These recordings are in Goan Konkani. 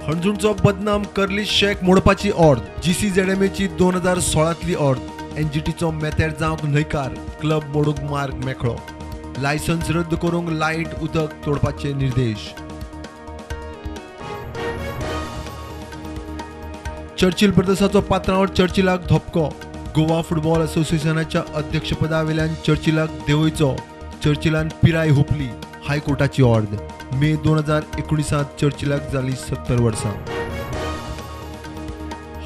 हणजूणचो बदनाम कर्ली शेक मोडपाची ऑर्द. जीसीझेडएमएची 2016तली ऑर्द. एनजीटीचो मेतेर जावंक न्हयकार. क्लब मोडूंक मार्ग मेकळो. लायसन्स रद्द करूंक लायट उदक तोडपाचे निर्देश. चर्चिल ब्रदर्साचो पात्रांव चर्चिलाक धपको. गोवा फुटबॉल असोसिएशनाच्या अध्यक्षपदावेल्यान चर्चिलाक देंवयचो. चर्चिलान पिराय हुपली. हायकोर्टाची ऑर्द. मे 2019 चर्चिलाक जाली 70 वर्सां.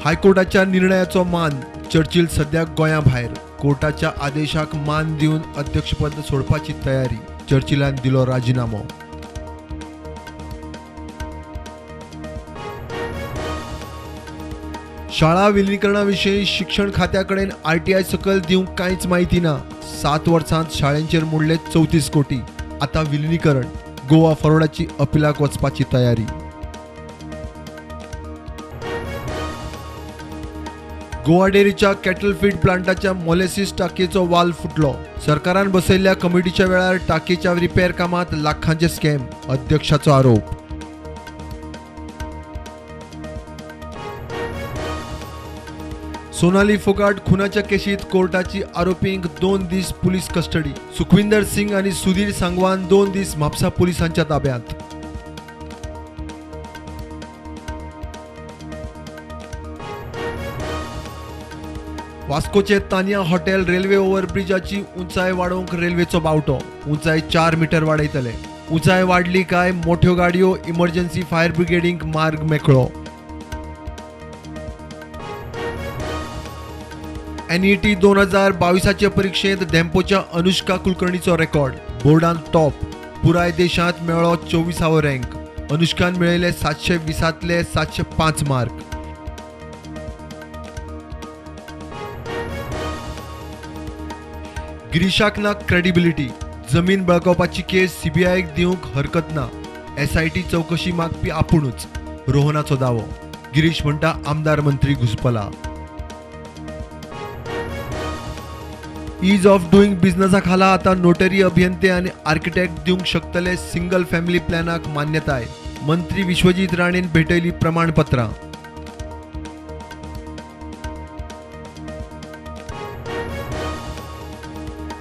हायकोर्टाच्या निर्णयाचो मान. चर्चिल सद्याक गोंया भायर. कोर्टाच्या आदेशाक मान दिवन अध्यक्षपद सोडपाची तयारी. चर्चिलान दिलो राजिनामो. शाळा विलिनीकरणा विशीं शिक्षण खात्या कडेन आरटीआय सकयल दिवंक कांयच म्हायती ना. 7 वर्सांत शाळेंचेर मोडले 34 कोटी. आतां विलिनीकरण. गोवा फॉरवर्डाची अपिलाक वचपाची तयारी. गोवा डेअरीच्या कॅटल फीड प्लांटाच्या मोलेसिस टाकयेचो वाल फुटलो. सरकारान बसयल्ल्या कमिटीच्या वेळार टाकयेच्या रिपेर कामांत लाखांचे स्कॅम. अध्यक्षाचो आरोप. सोनाली फोगाट खुनाच्या केशीत कोर्टाची आरोपींक 2 दीस पुलीस कस्टडी. सुखविंदर सिंग आनी सुधीर सांगवान 2 दीस म्हापसा पुलिसांच्या ताब्यांत. वास्कोचे तानिया हॉटेल रेल्वे ओव्हरब्रिजाची उंचाय वाडोवंक रेल्वेचो बावटो. उंचाय 4 मीटर वाडयतले. उंचाय वाडली काय मोठ्यो गाडयो इमर्जन्सी फायर ब्रिगेडींक मार्ग मेकळो. एनईटी 2022 परिक्षेंत धेंपोच्या अनुष्का कुलकर्णीचो रेकॉर्ड. बोर्डान टॉप. पुराय देशांत मेळ्ळो 24वो रँक. अनुष्कान मेळयले 720तले 705 मार्क. गिरीशाक ना क्रेडिबिलिटी. जमीन बळकावपाची केस सीबीआयक दिवंक हरकत ना. एसआयटी चवकशी मागपी आपुणूच. रोहनाचो दावो. गिरीश म्हणटा आमदार मंत्री घुसपला. ईज ऑफ डुईंग बिझनेसा खाला आतां नोटरी अभियंते आनी आर्किटेक्ट दिवंक शकतले सिंगल फॅमिली प्लॅनाक मान्यताय. मंत्री विश्वजीत राणेन भेटयली प्रमाणपत्रां.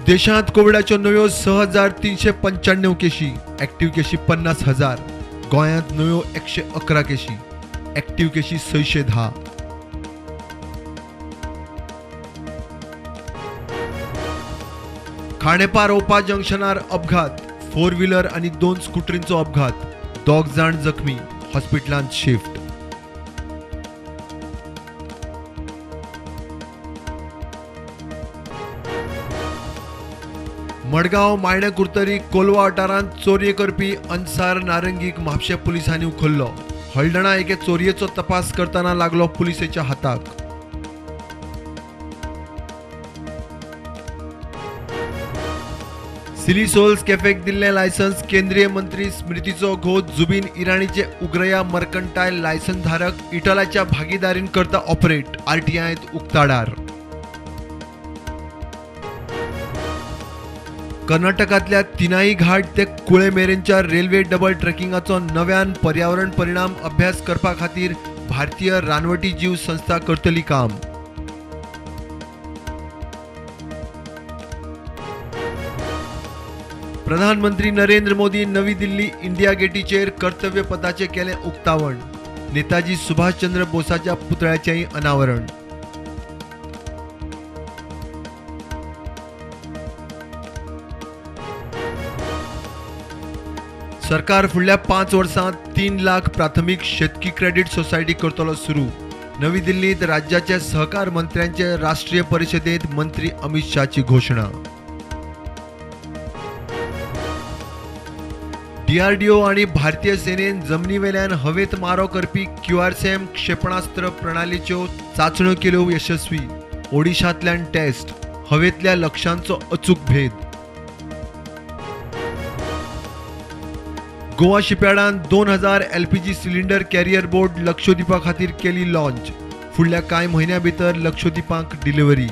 देशांत कोविडाच्यो नव्यो 6395 केशी. ऍक्टिव्ह केशी 50,000. गोंयांत नव्यो 111 केशी. ऍक्टिव्ह केशी 610. खांडेपार ओपा जंक्शनार अपघात. 4 व्हीलर आनी 2 स्कुटरींचो अपघात. 2 जाण जखमी. हॉस्पिटलांत शिफ्ट. मडगांव मायणें कुर्तरी कोलवा वाठारांत चोरये करपी अन्सार नारंगीक म्हापशें पुलिसांनी उखल्लो. हळदणा एके चोरयेचो तपास करतना लागलो पुलिसेच्या हाताक. सिली सोल्स कॅफेक दिल्लें लायसन्स केंद्रीय मंत्री स्मृतीचो घोव जुबीन इराणीचे उग्रया मर्कंटायल लायसन्स धारक इटलाच्या भागीदारीन करता ऑपरेट. आरटीआयंत उक्ताडार. कर्नाटकांतल्या तिनाई घाट ते कुळे मेरेनच्या रेल्वे डबल ट्रेकिंगाचो नव्यान पर्यावरण परिणाम अभ्यास करपा खातीर भारतीय रानवटी जीव संस्था करतली काम. प्रधानमंत्री नरेंद्र मोदी नवी दिल्ली इंडिया गेटीचेर कर्तव्य पथाचें केलें उक्तावण. नेताजी सुभाषचंद्र बोसाच्या पुतळ्याचेंय अनावरण. सरकार फुडल्या 5 वर्सांत 3 लाख प्राथमीक शेतकी क्रेडीट सोसायटी करतलो सुरू. नवी दिल्लींत राज्याचे सहकार मंत्र्यांचे राष्ट्रीय परिशदेंत मंत्री अमित शाहची घोशणा. डीआरडीओ आनी भारतीय सेनेन जमनीवेल्यान हवेत मारो करपी क्यूआरसीएम क्षेपणास्त्र प्रणालीच्यो चांचण्यो केल्यो यशस्वी. ओडिशांतल्यान टेस्ट. हवेंतल्या लक्ष्यांचो अचूक भेद. गोवा शिपयार्डान 2000 एलपीजी सिलिंडर कॅरियर बोट लक्षद्वीपा खातीर केली लॉन्च. फुडल्या कांय म्हयन्यां भितर लक्षद्वीपांक डिलिव्हरी.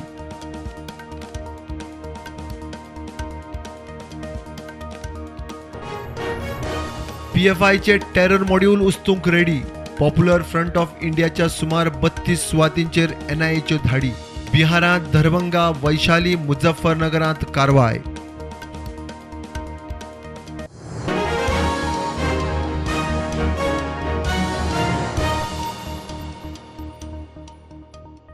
पीएफआयचे टेरर मॉड्यूल उस्तूंक रेडी. पॉप्युलर फ्रंट ऑफ इंडियाच्या सुमार 32 सुवातींचेर एनआयएच्यो धाडी. बिहारांत दरभंगा, वैशाली, मुझफ्फरनगरांत कारवाय.